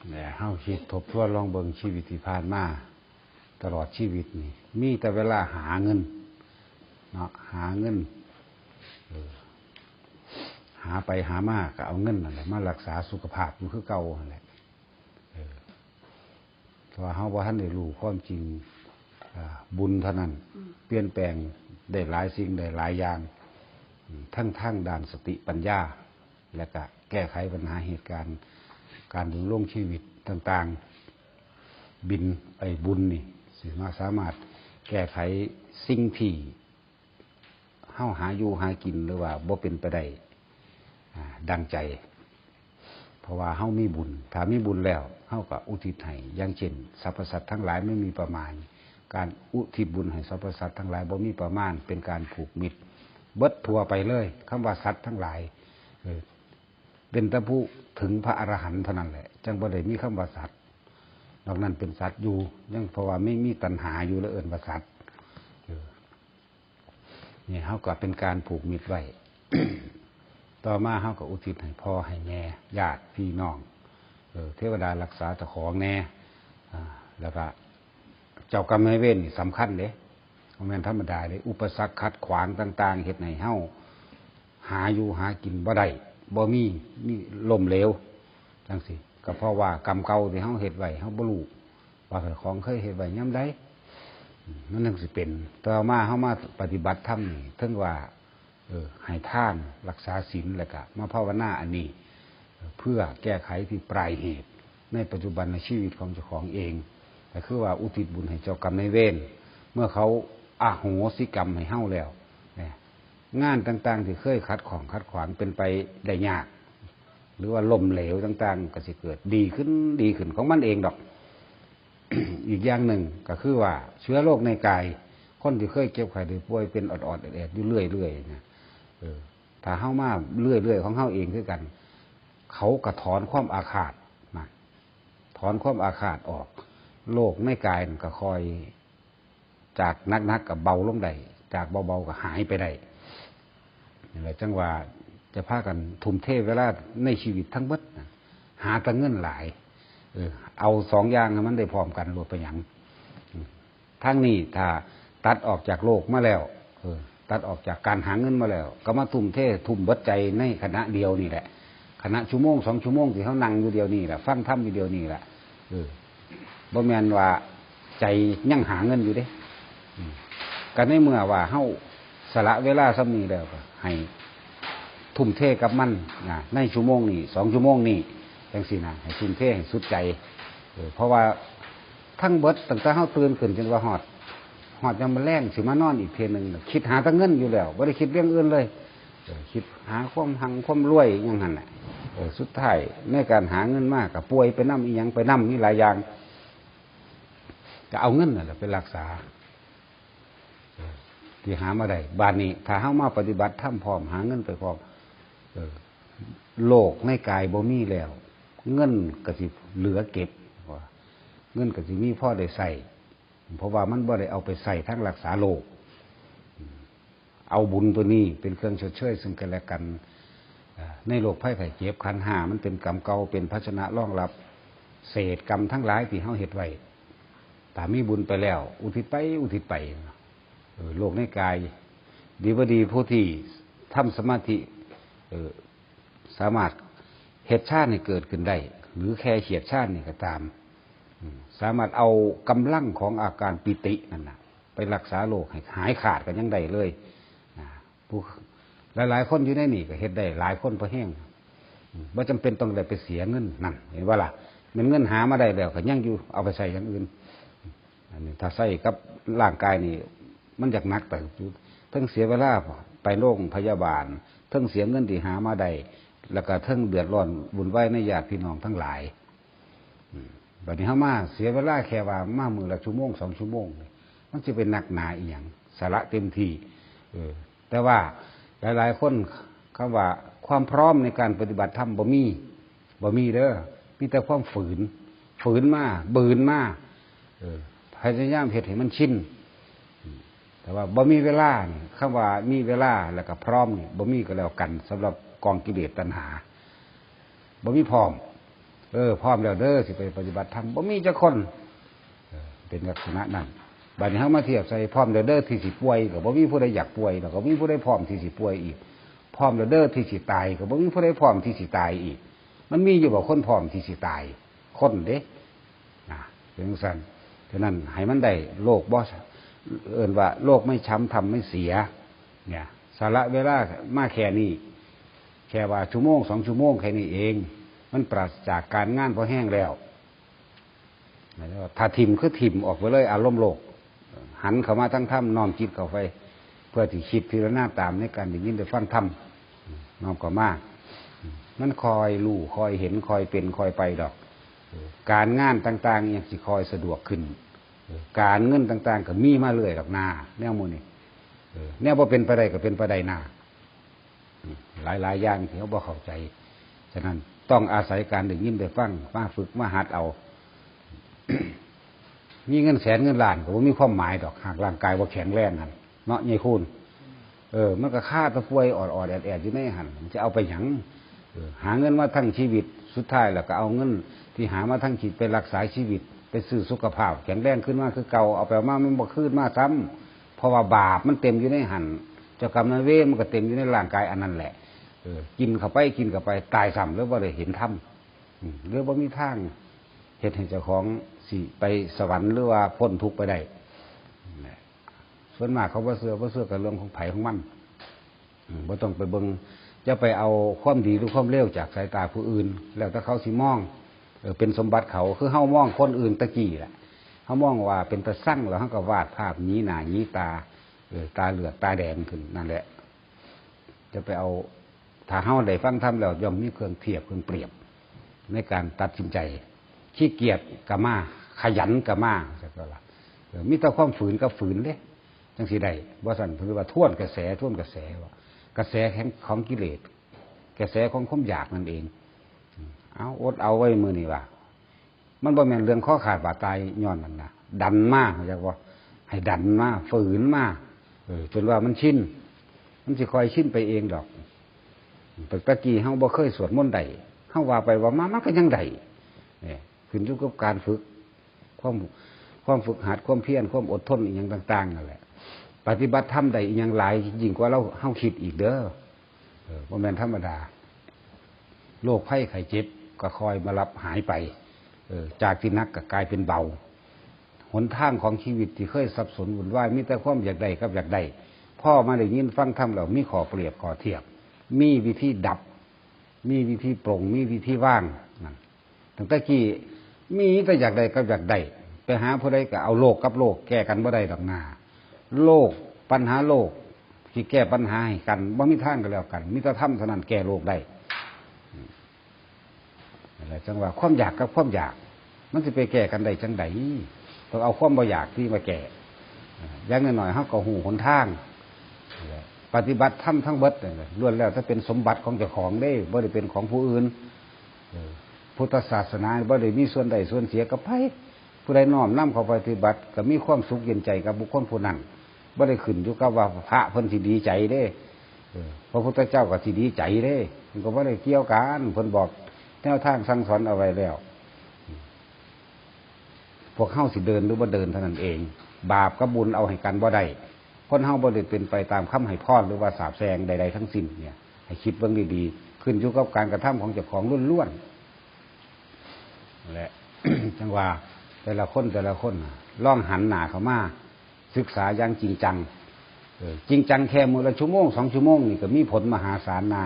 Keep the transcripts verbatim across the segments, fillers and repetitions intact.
แหม เฮาคิดทบทวนลองเบิ่งชีวิตที่ผ่านมา ตลอดชีวิตนี่ มีแต่เวลาหาเงิน เนาะ หาเงิน เออ หาไปหามาก็เอาเงินนั่นแหละ มารักษาสุขภาพอยู่คือเก่านั่นแหละ เออ แต่ว่าเฮาบ่ทันได้รู้ความจริง อ่า บุญเท่านั้น อืม เปลี่ยนแปลงได้หลายสิ่งได้หลายอย่าง อืม ทั้งทางด้านสติปัญญา และก็แก้ไขปัญหาเหตุการณ์ การดำรงชีวิตต่างๆ บิน ไอ้บุญนี่ สิมาสามารถแก้ไขสิ่งที่ เฮาหาอยู่หากินหรือว่าบ่เป็นไปได้ อ่า ดังใจ เพราะว่าเฮามีบุญ ถ้ามีบุญแล้ว เฮาก็อุทิศให้ อย่างเช่น สรรพสัตว์ทั้งหลายไม่มีประมาณ การอุทิศบุญให้สรรพสัตว์ทั้งหลายบ่มีประมาณ เป็นการผูกมิตร เบิดทั่วไปเลย คำว่าสัตว์ทั้งหลาย เออ เป็นแต่ผู้ถึงพระอรหันต์เท่านั้นแหละ จั่งบ่ได้มีคำว่าสัตว์ นอกนั้นเป็นสัตว์อยู่ ยังเพราะว่าไม่มีตัณหาอยู่ แล้วเอิ้นว่าสัตว์ เออ นี่เฮาก็เป็นการผูกมิตรไว้ ต่อมาเฮาก็อุทิศให้พ่อให้แม่ ญาติพี่น้อง เออ เทวดารักษาเจ้าของแน่ อ่า แล้วก็เจ้ากรรมนายเวรนี่สำคัญเด้ บ่แม่นธรรมดาเด้ อุปสรรคขัดขวางต่างๆ เฮ็ดให้เฮาหาอยู่หากินบ่ได้ บ่มี มีล้มเหลว จั่งซี้ ก็เพราะว่ากรรมเก่าที่เฮาเฮ็ดไว้ เฮาบ่รู้ว่าเจ้าของเคยเฮ็ดไว้ยามใด อืม มันจั่งสิเป็น ต่อมาเฮามาปฏิบัติธรรมนี่ ถึงว่า เออ ให้ทาน รักษาศีล แล้วก็มาภาวนาอันนี้ เพื่อแก้ไขที่ปลายเหตุ ในปัจจุบันในชีวิตของเจ้าของเอง ก็คือว่าอุทิศบุญให้เจ้ากรรมนายเวร เมื่อเขาอโหสิกรรมให้เฮาแล้ว เนี่ย งานต่างๆ ที่เคยขัดข้องขัดขวางเป็นไปได้ยาก หรือว่าล้มเหลวต่างๆ ก็สิเกิดดีขึ้น ดีขึ้นของมันเองดอก อีกอย่างหนึ่งก็คือว่าเชื้อโรคในกาย คนที่เคยเจ็บไข้ได้ป่วยเป็นออดๆ แอดๆ อยู่เรื่อยๆ นะ เออ ถ้าเฮามาเรื่อยๆ ของเฮาเองคือกัน เขาก็ถอนความอาฆาตนะ ถอนความอาฆาตออก โรคในกายนั่นก็ค่อย จากหนักๆ ก็เบาลงได้ จากเบาๆ ก็หายไปได้ นี่แหละจั่งว่าจะพากันทุ่มเทเวลาในชีวิตทั้งเบิดนะ หาแต่เงินหลาย เออ เอาสองอย่างให้มันได้พร้อมกันโลด ไปหยัง อืม ทางนี้ถ้าตัดออกจากโรคมาแล้ว เออ ตัดออกจากการหาเงินมาแล้ว ก็มาทุ่มเท ทุ่มเบิดใจในขณะเดียวนี่แหละ ขณะชั่วโมงสองชั่วโมงที่เฮานั่งอยู่เดี๋ยวนี้แหละ ฟังธรรมอยู่เดี๋ยวนี้แหละ เออ บ่แม่นว่าใจยังหาเงินอยู่เด้ อืม ก็ในเมื่อว่าเฮาสละเวลาส่ำนี้แล้ว ก็ให้ทุ่มเทกับมันนะ ในชั่วโมงนี้ สองชั่วโมงนี้ จั่งซี้นะ ให้ทุ่มเทให้สุดใจ เออ เพราะว่าทั้งเบิดตั้งแต่เฮาตื่นขึ้นจนว่าฮอด ฮอดยามมื้อแลงสิมานอนอีกเทื่อหนึ่ง คิดหาแต่เงินอยู่แล้ว บ่ได้คิดเรื่องอื่นเลย เออ คิดหาความฮังความรวยอย่างนั้นแหละ เออ สุดท้ายในการหาเงินมาก็ป่วยไปนำ อีหยังไปนำ มีหลายอย่าง ก็เอาเงินนั่นแหละไปรักษา เออ ที่หามาได้ บาดนี้ถ้าเฮามาปฏิบัติธรรมพร้อม หาเงินไปพร้อม เออ โรคในกายบ่มีแล้ว เงินก็สิเหลือเก็บ ว่าเงินก็สิมีพอได้ใช้ เพราะว่ามันบ่ได้เอาไปใช้ทางรักษาโรค เอาบุญตัวนี้เป็นเครื่องชดเชยซึ่งกันและกัน เอ่อ ในโรคภัยไข้เจ็บ ขันธ์ห้ามันเป็นกรรมเก่า เป็นภาชนะรองรับเศษกรรมทั้งหลายที่เฮาเฮ็ดไว้ ถ้ามีบุญไปแล้ว อุทิศไป อุทิศไป เออ โรคในกาย ดีบ่ดี ผู้ที่ทำสมาธิ เออ สามารถเฮ็ดฌานให้เกิดขึ้นได้ หรือแค่เฉียดฌานนี่ก็ตาม อืม สามารถเอากำลังของอาการปีตินั่นน่ะ ไปรักษาโรคให้หายขาดก็ยังได้เลย นะ ผู้ หลายๆ คนอยู่ในนี่ก็เฮ็ดได้หลายคนพอแฮง อืม บ่จำเป็นต้องได้ไปเสียเงินนั่น เห็นบ่ล่ะ แม่นเงินหามาได้แล้วก็ยังอยู่ เอาไปใช้อย่างอื่น อันนี้ถ้าใช้กับร่างกายนี่ มันอยากหนักเติบอยู่ เทิงเสียเวลาไปโรงพยาบาล เทิงเสียเงินที่หามาได้ แล้วก็เทิงเดือดร้อนวุ่นวายในญาติพี่น้องทั้งหลาย อืม บัดนี้เฮามาเสียเวลาแค่ว่ามามื้อละชั่วโมงสองชั่วโมงนี่ มันสิเป็นหนักหนาอีหยัง สละเต็มที่ เออ แต่ว่าหลายๆ คน คำว่าความพร้อมในการปฏิบัติธรรมบ่มี บ่มีเด้อ มีแต่ความฝืน ฝืนมา บืนมา เออ พยายามเฮ็ดให้มันชิน อืม แต่ว่าบ่มีเวลานี่ คำว่ามีเวลาแล้วก็พร้อมนี่ บ่มีก็แล้วกัน สำหรับ กองกิเลสตัณหา บ่มีพร้อม เออ พร้อมแล้วเด้อ สิไปปฏิบัติธรรม บ่มีจักคน เออ เป็นลักษณะนั้น บัดนี้เฮามาเทียบใส่ พร้อมแล้วเด้อที่สิป่วย ก็บ่มีผู้ใดอยากป่วย แล้วก็บ่มีผู้ใดพร้อมที่สิป่วยอีก พร้อมแล้วเด้อที่สิตาย ก็บ่มีผู้ใดพร้อมที่สิตายอีก มันมีอยู่บ่คนพร้อมที่สิตาย คนเด้ นะ เป็นจั่งซั้น ฉะนั้นให้มันได้ โลกบ่ เอิ้นว่าโลกไม่ช้ำธรรมไม่เสีย เนี่ย สละเวลามาแค่นี้ แค่ว่าชั่วโมงสองชั่วโมงแค่นี้เอง มันปราศจากการงานพอแห้งแล้ว ถ้าถิ่มคือถิ่มออกไปเลยอารมณ์โลก หันเข้ามาทั้งธรรม น้อมจิตเข้าไป เพื่อที่คิดพิจารณาตามในการได้ยินได้ฟังธรรม น้อมเข้ามา มันคอยรู้คอยเห็นคอยเป็นคอยไปดอก การงานต่างๆยังสิคอยสะดวกขึ้น การเงินต่างๆก็มีมาเรื่อยดอกนา แนวหมู่นี้ แนวบ่เป็นไปได้ก็เป็นไปได้นา หลายๆอย่างที่เฮาบ่เข้าใจ ฉะนั้นต้องอาศัยการได้ยินได้ฟัง มาฝึกมาหัดเอา มีเงินแสนเงินล้านก็บ่มีความหมายดอก หากร่างกายบ่แข็งแรงหั่นเนาะ ยายคูณ เออ มันก็คาตะป่วยออดๆแอดๆอยู่ในหั่น มันจะเอาไปหยัง เออ หาเงินมาทั้งชีวิต สุดท้ายแล้วก็เอาเงินที่หามาทั้งชีวิตไปรักษาชีวิต ไปซื้อสุขภาพแข็งแรงขึ้นมาคือเก่า เอาไปเอามามันบ่คืนมาซ้ำ เพราะว่าบาปมันเต็มอยู่ในหั่น เจ้ากรรมนายเวรมันก็เต็มอยู่ในร่างกายอันนั้นแหละ เออ กินเข้าไปกินเข้าไป ตายซ้ำ หรือบ่ได้เห็นธรรม อืม หรือบ่มีทางเฮ็ดให้เจ้าของสิไปสวรรค์หรือว่าพ้นทุกข์ไปได้ ส่วนมากเขาบ่เชื่อ บ่เชื่อก็เรื่องของไผของมัน อืม บ่ต้องไปเบิ่ง จะไปเอาความดีหรือความเลวจากสายตาผู้อื่น แล้วแต่เขาสิมอง เออ เป็นสมบัติเขา คือเฮามองคนอื่นตะกี้แหละ เฮามองว่าเป็นตาซัง แล้วเฮาก็วาดภาพหยีหน้าหยีตา เออ ตาเหลือกตาแดงขึ้น นั่นแหละ จะไปเอา ถ้าเฮาได้ฟังธรรมแล้ว ย่อมมีเครื่องเทียบเครื่องเปรียบ ในการตัดสินใจ ขี้เกียจก็มา ขยันก็มา จั่งซี้ล่ะ เออ มีแต่ความฝืนกับฝืนเด้ จั่งสิได้ บ่ซั้นเพิ่นว่าทวนกระแส ทวนกระแส ว่ากระแสแห่งของกิเลส กระแสของความอยากนั่นเอง เอา อดเอาไว้มื้อนี้ว่า มันบ่แม่นเรื่องคอขาดบาดตายย้อนนั่นนะ ดันมา เข้าใจบ่ ให้ดันมา ฝืนมา เออ จนว่ามันชิน มันสิค่อยชินไปเองดอก แต่ตะกี้เฮาบ่เคยสวดมนต์ได้ เฮาว่าไปว่ามา มันก็ยังได้ เนี่ย ขึ้นอยู่กับการฝึก ความ ความฝึกหัด ความเพียร ความอดทน อีหยังต่างๆนั่นแหละ ปฏิบัติธรรมได้อีหยังหลายยิ่งกว่าเรา เฮาคิดอีกเด้อ เออ บ่แม่นธรรมดา โรคภัยไข้เจ็บก็ค่อยมารับหายไป เออ จากที่หนักก็กลายเป็นเบา หนทางของชีวิตที่เคยสับสนวุ่นวาย มีแต่ความอยากได้กับอยากได้ พอมาได้ยินฟังธรรมแล้ว มีข้อเปรียบข้อเทียบ มีวิธีดับ มีวิธีปลง มีวิธีวาง นั่น ตั้งแต่กี้มีแต่อยากได้กับอยากได้ ไปหาผู้ใดก็เอาโลกกับโลกแก้กันบ่ได้ดอกนา โลก ปัญหาโลก สิแก้ปัญหาให้กัน บ่มีทางก็แล้วกัน มีแต่ธรรมเท่านั้นแก้โลกได้ นั่นแหละ จั่งว่าความอยากกับความอยาก มันสิไปแก้กันได้จั่งใด ต้องเอาความบ่อยากที่มาแก้ อย่างน้อยๆ เฮาก็ฮู้หนทาง ปฏิบัติธรรมทั้งเบิดนั่นแหละ ล้วนแล้วแต่เป็นสมบัติของเจ้าของเด้ บ่ได้เป็นของผู้อื่น เออ พุทธศาสนาบ่ได้มีส่วนได้ส่วนเสียกับไผ ผู้ใดน้อมนำเข้าปฏิบัติก็มีความสุขเย็นใจกับบุคคลผู้นั้น บ่ได้ขึ้นอยู่กับว่าพระเพิ่นสิดีใจเด้ เออ พระพุทธเจ้าก็สิดีใจเด้ มันก็บ่ได้เกี่ยวกัน เพิ่นบอกแนวทางสั่งสอนเอาไว้แล้ว พวกเฮาสิเดินหรือบ่เดินเท่านั้นเอง บาปกับบุญเอาให้กันบ่ได้ คนเฮาบ่ได้เป็นไปตามคำให้พรหรือว่าสาปแช่งใดๆทั้งสิ้นเนี่ย ให้คิดเบิ่งดีๆ ขึ้นอยู่กับการกระทำของเจ้าของล้วนๆ และ จั่งว่าแต่ละคนแต่ละคนน่ะ ลองหันหน้าเข้ามาศึกษาอย่างจริงจัง เออ จริงจังแค่มื้อละชั่วโมงสองชั่วโมงนี่ก็มีผลมหาศาลนา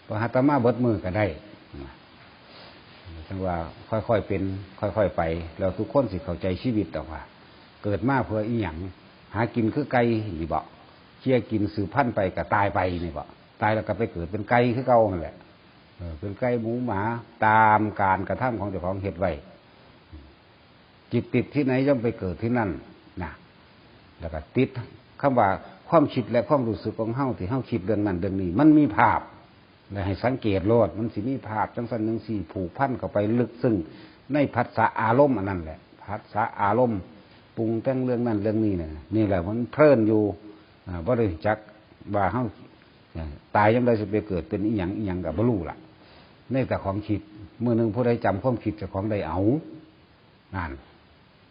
บ่อาตมาเบิดมื้อก็ได้ จั่งว่าค่อยๆเป็น ค่อยๆไป แล้วทุกคนสิเข้าใจชีวิตดอกว่า เกิดมาเพื่ออีหยัง หากินคือไก่นี่บ่ เคี่ยกินสืบพันธุ์ไปก็ตายไปนี่บ่ ตายแล้วก็ไปเกิดเป็นไก่คือเก่านั่นแหละ เออ เป็นไก่หมูหมา ตามการกระทำของเจ้าของเฮ็ดไว้ จิตติดที่ไหนย่อมไปเกิดที่นั่นนะ แล้วก็ติดคำว่าความคิดและความรู้สึกของเฮาที่เฮาคิดเรื่องนั้นเรื่องนี้ มันมีภาพ และให้สังเกตโลด มันสิมีภาพจั่งซั่นจั่งซี้ ผูกพันเข้าไปลึกซึ้งในผัสสะอารมณ์อันนั้นแหละ ผัสสะอารมณ์ ปรุงแต่งเรื่องนั้นเรื่องนี้น่ะ นี่แหละมันเพลินอยู่ อ่า บ่ได้จักว่าเฮา ตายยามใดสิไปเกิดเป็นอีหยังอีหยังก็บ่รู้ล่ะ ในแต่ของคิด มื้อหนึ่งผู้ใดจำความคิดเจ้าของได้ เอา นั่น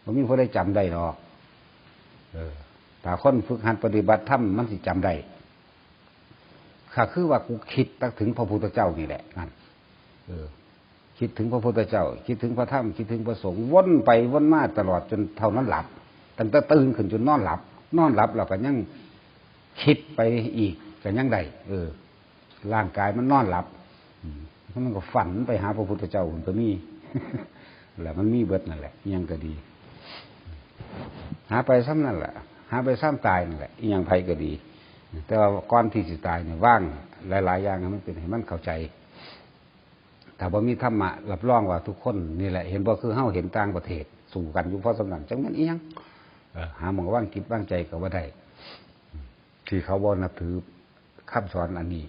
บ่มีผู้ใดจำได้ดอก เออ ถ้าคนฝึกหัดปฏิบัติธรรมมันสิจำได้ ก็คือว่ากูคิดตักถึงพระพุทธเจ้านี่แหละ นั่น เออ คิดถึงพระพุทธเจ้า คิดถึงพระธรรม คิดถึงพระสงฆ์ วนไปวนมาตลอดจนเท่านั้นหลับ ตั้งแต่ตื่นขึ้นจนนอนหลับ นอนหลับแล้วก็ยังคิดไปอีก ก็ยังได้ เออ ร่างกายมันนอนหลับ อืม มันก็ฝันไปหาพระพุทธเจ้า มันก็มี แหละ มันมีเบิดนั่นแหละ ยังก็ดี หาไปซ้ำนั่นแหละ หาไปซ้ำตายนั่นแหละ อีหยังไผก็ดี แต่ว่าก่อนที่สิตายเนี่ย วางหลายๆอย่างให้มันเป็น ให้มันเข้าใจ ถ้าบ่มีธรรมะรับรองว่าทุกคนนี่แหละ เห็นบ่ คือเฮาเห็นต่างประเทศ สู้กันอยู่พอส่ำนั้น จักแม่นอีหยัง เออ หาหม่องวางจิตวางใจก็บ่ได้ ที่เขาบ่นับถือคำสอนอันนี้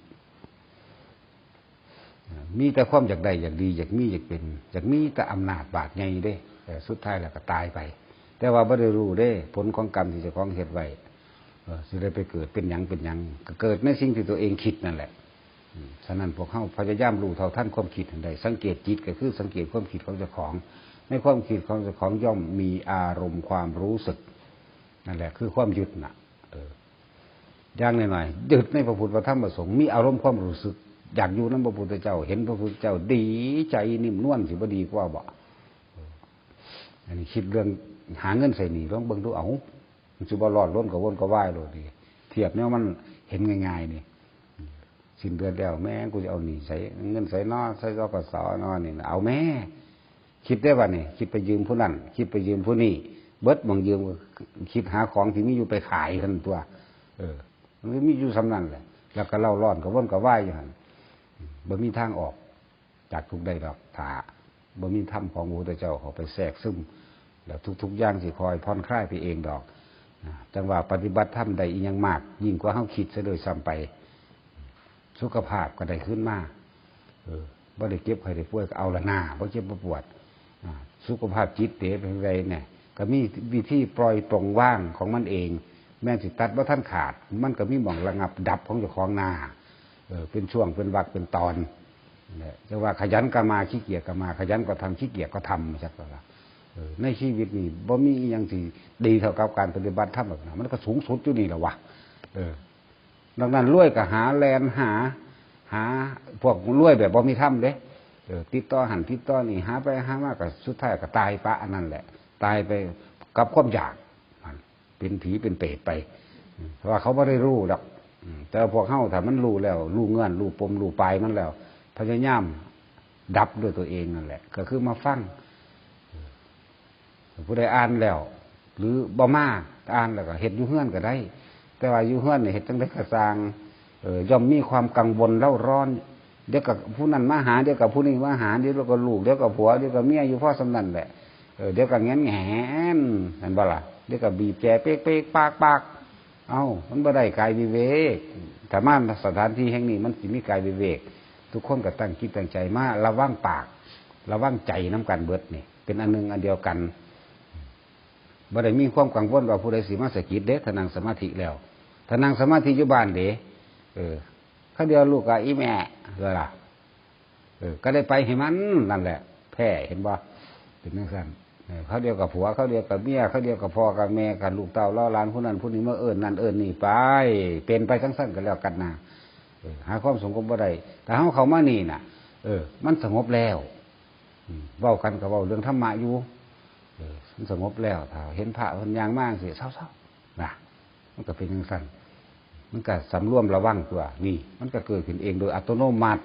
มีแต่ความอยากได้ อยากดี อยากมี อยากเป็น อยากมีแต่อำนาจบาดใหญ่เด้ แต่สุดท้ายแล้วก็ตายไป แต่ว่าบ่ได้รู้เด้ ผลของกรรมที่เจ้าของเฮ็ดไว้ เออ สิได้ไปเกิดเป็นหยังเป็นหยัง ก็เกิดในสิ่งที่ตัวเองคิดนั่นแหละ อืม ฉะนั้นพวกเฮาพยายามรู้เท่าทันความคิดให้ได้ สังเกตจิตก็คือสังเกตความคิดของเจ้าของ ในความคิดของเจ้าของย่อมมีอารมณ์ความรู้สึก นั่นแหละคือความยึดน่ะ เออ อย่างน้อยๆ ยึดในพระพุทธพระธรรมพระสงฆ์ มีอารมณ์ความรู้สึก อยากอยู่นำพระพุทธเจ้า เห็นพระพุทธเจ้าดีใจนิ่มนวล สิบ่ดีกว่าบ่ เออ อันนี้คิดเรื่องหาเงินใส่หนี้ ลองเบิ่งดู เอ้า มันสิบ่รอด ล้นกระวนกระวายโลดนี่ เทียบแนวมันเห็นง่ายๆนี่ สิ้นเดือนแล้ว แม่ง กูจะเอาหนี้ใส่ เงินใส่นอ ใส่ ธ.ก.ส. นอ นี่นะ เอาแม่ คิดได้บัดนี้ คิดไปยืมผู้นั้น คิดไปยืมผู้นี้ เบิดหม่องยืม คิดหาของที่มีอยู่ไปขายเท่านั้นตัว เออ มันมีอยู่ส่ำนั้นแหละ แล้วก็เล่าร้อนกระวนกระวายอยู่หั่น บ่มีทางออกจากทุกข์ได้ดอก ถ้าบ่มีธรรมของพระพุทธเจ้าเข้าไปแทรกซึม แล้วทุกๆอย่างสิค่อยผ่อนคลายไปเองดอก นะ จั่งว่าปฏิบัติธรรมได้อีหยังมาก ยิ่งกว่าเฮาคิดซะด้วยซ้ำไป สุขภาพก็ได้คืนมา เออ บ่ได้เจ็บไข้ได้ป่วยก็เอาละนา บ่เจ็บบ่ปวด อ่า สุขภาพจิตเด้เป็นจั่งใดเนี่ย ก็มีวิธีปล่อยปลงวางของมันเอง แม้นสิตัดบ่ทันขาด มันก็มีหม่องระงับดับของเจ้าของนา เออ เป็นช่วง เป็นวรรค เป็นตอน นั่นแหละ จั่งว่าขยันก็มา ขี้เกียจก็มา ขยันก็ทำ ขี้เกียจก็ทำ จักว่า เออ ในชีวิตนี่บ่มีอีหยังสิดีเท่ากับการปฏิบัติธรรมหรอกนะ มันก็สูงสุดอยู่นี่แหละวะ เออ นอกนั้นรวยก็หาแล่นหา หาพวกรวยแบบบ่มีธรรมเด้ เออ ติดต่อหั่นติดต่อนี่ หาไปหามาก็สุดท้ายก็ตายปะอันนั้นแหละ ตายไปกับความอยาก นั่น เป็นผีเป็นเปรตไป อืม เพราะว่าเขาบ่ได้รู้ดอก อืม แต่ว่าพวกเฮาถ้ามันรู้แล้ว รู้เงื่อน รู้ปม รู้ปลายมันแล้ว พยายามดับด้วยตัวเองนั่นแหละ ก็คือมาฟัง ผู้ใดอ่านแล้ว หรือบ่มาอ่านแล้วก็เฮ็ดอยู่เฮือนก็ได้ แต่ว่าอยู่เฮือนนี่เฮ็ดจั่งใดก็ซ่าง เอ่อ ย่อมมีความกังวลเร้าร้อน เดี๋ยวก็ผู้นั้นมาหา เดี๋ยวก็ผู้นี้มาหา เดี๋ยวก็ลูก เดี๋ยวก็ผัว เดี๋ยวก็เมียอยู่พอส่ำนั้นแหละ เออ เดี๋ยวก็แหงนแหงน เห็นบ่ล่ะ เดี๋ยวก็บีบแตรเป๊กๆ ปากๆ เอ้า มันบ่ได้กายวิเวก ถ้ามาสถานที่แห่งนี้มันสิมีกายวิเวก ทุกคนก็ตั้งจิตตั้งใจมาระวังปาก ระวังใจนำกันเบิดนี่ เป็นอันหนึ่งอันเดียวกัน บ่ได้มีความกังวลว่าผู้ใดสิมาสะกิดเด้ ถ้านั่งสมาธิแล้ว ถ้านั่งสมาธิอยู่บ้านเด้ เออ คาวเดียวลูกก็อีแม่ เด้อล่ะ เออ ก็ได้ไปให้มันนั่นแหละ แพ้ เห็นบ่ เป็นจั่งซั้น เออ คาวเดียวกับผัว คาวเดียวกับเมีย คาวเดียวกับพ่อกับแม่ กับลูกเต้าเหล่าหลาน ผู้นั้นผู้นี้มาเอิ้นนั่นเอิ้นนี่ไป เป็นไปจั่งซั้นก็แล้วกันนะ เออ หาความสงบบ่ได้ ถ้าเฮาเข้ามานี่น่ะ เออ มันสงบแล้ว อืม เว้ากันก็เว้าเรื่องธรรมะอยู่ เออ มันสงบแล้ว ถ้าเห็นพระเพิ่นย่างมาจั่งซี้ เซาๆ นะ มันก็เป็นจั่งซั้น มันก็สำรวมระวังตัว นี่ มันก็เกิดขึ้นเองโดยอัตโนมัติ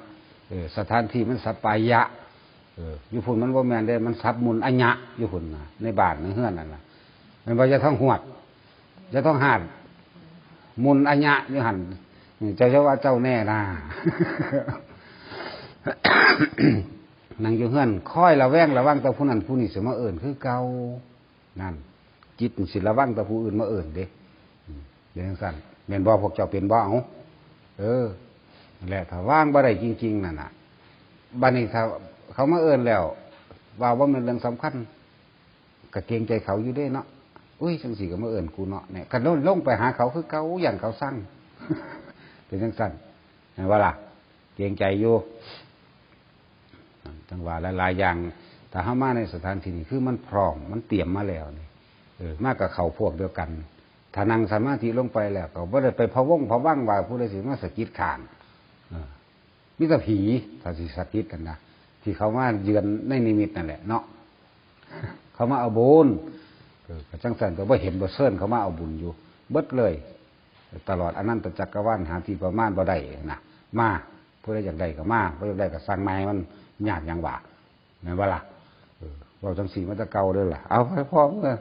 เออ สถานที่มันสัปปายะ เออ อยู่พุ้นมันบ่แม่นเด้ มันสัปมุนอะยะ อยู่พุ้นน่ะ ในบ้านในเฮือนนั่นน่ะ แม่นบ่ อย่าท้องหวด อย่าท้องหาด มุนอะยะอยู่หั่น เจ้าอย่าว่าเจ้าแน่นะ นั่งอยู่เฮือน คอยระแวงระวังแต่ผู้นั้นผู้นี้สิมาเอิ้นคือเก่า นั่น จิตมันสิระวังแต่ผู้อื่นมาเอิ้นเด้ อืม เป็นจั่งซั้น แม่นบ่ พวกเจ้าเป็นบ่ เอ้า เออ นั่นแหละ ถ้าวางบ่ได้จริงๆ นั่นน่ะ บัดนี้ถ้าเขามาเอิ้นแล้ว ว่าบ่แม่นเรื่องสำคัญ ก็เกรงใจเขาอยู่เด้เนาะ อุ้ย จั่งซี้ก็มาเอิ้นกูเนาะ เนี่ย ก็ลง ลงไปหาเขาคือเก่า ย้านเขาซัง เป็นจั่งซั้น ม่นบ่ล่ะ เกรงใจอยู่ จั่งว่าหลายๆอย่าง ถ้าเฮามาในสถานที่นี่ คือมันพร้อม มันเตรียมมาแล้วนี่ เออ มากับเขาพวกเดียวกัน ถ้านั่งสมาธิลงไปแล้ว ก็บ่ได้ไปพะวงพะวังว่าผู้ใดสิมาสะกิดข้าง เออ มีแต่ผี ถ้าสิสะกิดกันนะ ที่เขามาเยือนในนิมิตนั่นแหละเนาะ เขามาเอาบุญ เออ ก็จั่งซั่น ก็บ่เห็นบ่เชิญเขามาเอาบุญอยู่ เบิดเลย ตลอดอนันตจักรวาล หาที่ประมาณบ่ได้นะ มา ผู้ใดอยากได้ก็มา บ่อยากได้ก็สั่งมาให้มันยากหยังวะ แม่นบ่ล่ะ เออ เว้าจั่งซี้มาแต่เก่าเด้อล่ะ เอา ไปพ้อเมือ